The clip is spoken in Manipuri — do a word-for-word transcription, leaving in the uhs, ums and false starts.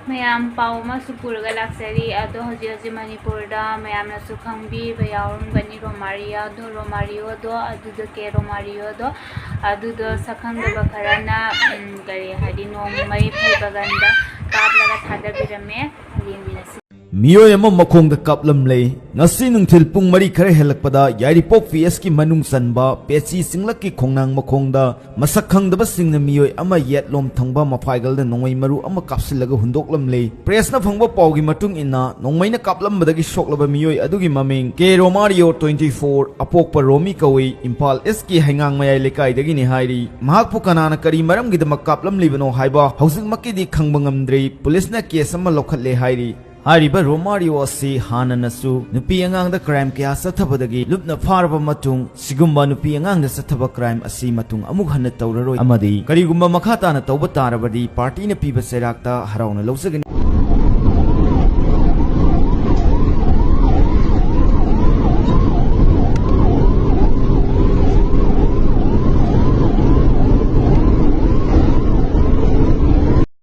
ꯃꯌꯥꯝ ꯄꯥꯎ ꯑꯃꯁꯨ ꯄꯨꯔꯒ ꯂꯥꯛꯆꯔꯤ꯫ ꯑꯗꯣ ꯍꯧꯖꯤꯛ ꯍꯧꯖꯤꯛ ꯃꯅꯤꯄꯨꯔꯗ ꯃꯌꯥꯝꯅꯁꯨ ꯈꯪꯕꯤꯕ ꯌꯥꯎꯔꯝꯒꯅꯤ, ꯔꯣꯃꯥꯔꯤꯌꯣꯗꯣ, ꯔꯣꯃꯥꯔꯤꯌꯣꯗꯣ, ꯑꯗꯨꯗ ꯀꯦ ꯔꯣꯃꯥꯔꯤꯌꯣꯗꯣ, ꯑꯗꯨꯗꯣ ꯁꯛꯈꯪꯗꯕ ꯈꯔꯅ, ꯎꯝ, ꯀꯔꯤ ꯍꯥꯏꯗꯤ, ꯅꯣꯡꯃꯩ ꯐꯩꯕꯒꯟꯗ ꯀꯥꯞꯂꯒ ꯊꯥꯗꯕꯤꯔꯝꯃꯦ꯫ ꯌꯦꯡꯃꯤꯟꯅꯁꯤ꯫ ꯃꯤꯑꯣꯏ ꯑꯃ ꯃꯈꯣꯡꯗ ꯀꯥꯞꯂꯝꯂꯦ꯫ ꯉꯁꯤ ꯅꯨꯡꯊꯤꯜ ꯄꯨꯡ ꯃꯔꯤ ꯈꯔ ꯍꯦꯜꯂꯛꯄꯗ ꯌꯥꯏꯔꯤꯄꯣꯛ ꯄꯤ ꯑꯦꯁꯀꯤ ꯃꯅꯨꯡ ꯆꯟꯕ ꯄꯦꯆꯤ ꯆꯤꯡꯂꯛꯀꯤ ꯈꯣꯡꯅꯥꯡ ꯃꯈꯣꯡꯗ ꯃꯁꯛ ꯈꯪꯗꯕꯁꯤꯡꯅ ꯃꯤꯑꯣꯏ ꯑꯃ ꯌꯦꯠꯂꯣꯝ ꯊꯪꯕ ꯃꯐꯥꯏꯒꯜꯗ ꯅꯣꯡꯃꯩ ꯃꯔꯨ ꯑꯃ ꯀꯥꯞꯁꯤꯜꯂꯒ ꯍꯨꯟꯗꯣꯛꯂꯝꯂꯦ꯫ ꯄ꯭ꯔꯦꯁꯅ ꯐꯪꯕ ꯄꯥꯎꯒꯤ ꯃꯇꯨꯡ ꯏꯟꯅ, ꯅꯣꯡꯃꯩꯅ ꯀꯥꯞꯂꯝꯕꯗꯒꯤ ꯁꯣꯛꯂꯕ ꯃꯤꯑꯣꯏ ꯑꯗꯨꯒꯤ ꯃꯃꯤꯡ ꯀꯦ ꯔꯣꯃꯥꯔꯤꯌꯣ, twenty four, ꯑꯄꯣꯛꯄ ꯔꯣꯃꯤ ꯀꯧꯏ, ꯏꯝꯐꯥꯜ ꯏꯁꯀꯤ ꯍꯩꯉꯥꯡ ꯃꯌꯥꯏ ꯂꯩꯀꯥꯏꯗꯒꯤꯅꯤ ꯍꯥꯏꯔꯤ꯫ ꯃꯍꯥꯛꯄꯨ ꯀꯅꯥꯅ ꯀꯔꯤ ꯃꯔꯝꯒꯤꯗꯃꯛ ꯀꯥꯞꯂꯝꯂꯤꯕꯅꯣ ꯍꯥꯏꯕ ꯍꯧꯖꯤꯛꯃꯛꯀꯤꯗꯤ ꯈꯪꯕ ꯉꯝꯗ꯭ꯔꯤ꯫ ꯄꯨꯂꯤꯁꯅ ꯀꯦꯁ ꯑꯃ ꯂꯧꯈꯠꯂꯦ ꯍꯥꯏꯔꯤ꯫ ꯍꯥꯏꯔꯤꯕ ꯔꯣꯃꯥꯔꯤꯌꯣ ꯑꯁꯤ ꯍꯥꯟꯅꯅꯁꯨ ꯅꯨꯄꯤ ꯑꯉꯥꯡꯗ ꯀ꯭ꯔꯥꯏꯝ ꯀꯌꯥ ꯆꯠꯊꯕꯗꯒꯤ ꯂꯨꯞꯅ ꯐꯥꯔꯕ ꯃꯇꯨꯡ, ꯁꯤꯒꯨꯝꯕ ꯅꯨꯄꯤ ꯑꯉꯥꯡꯗ ꯆꯠꯊꯕ ꯀ꯭ꯔꯥꯏꯝ ꯑꯁꯤ ꯃꯇꯨꯡ ꯑꯃꯨꯛ ꯍꯟꯅ ꯇꯧꯔꯔꯣꯏ ꯑꯃꯗꯤ ꯀꯔꯤꯒꯨꯝꯕ ꯃꯈꯥ ꯇꯥꯅ ꯇꯧꯕ ꯇꯥꯔꯕꯗꯤ ꯄꯥꯔꯇꯤꯅ ꯄꯤꯕ ꯆꯩꯔꯥꯛꯇ ꯍꯔꯥꯎꯅ ꯂꯧꯖꯒꯅꯤ꯫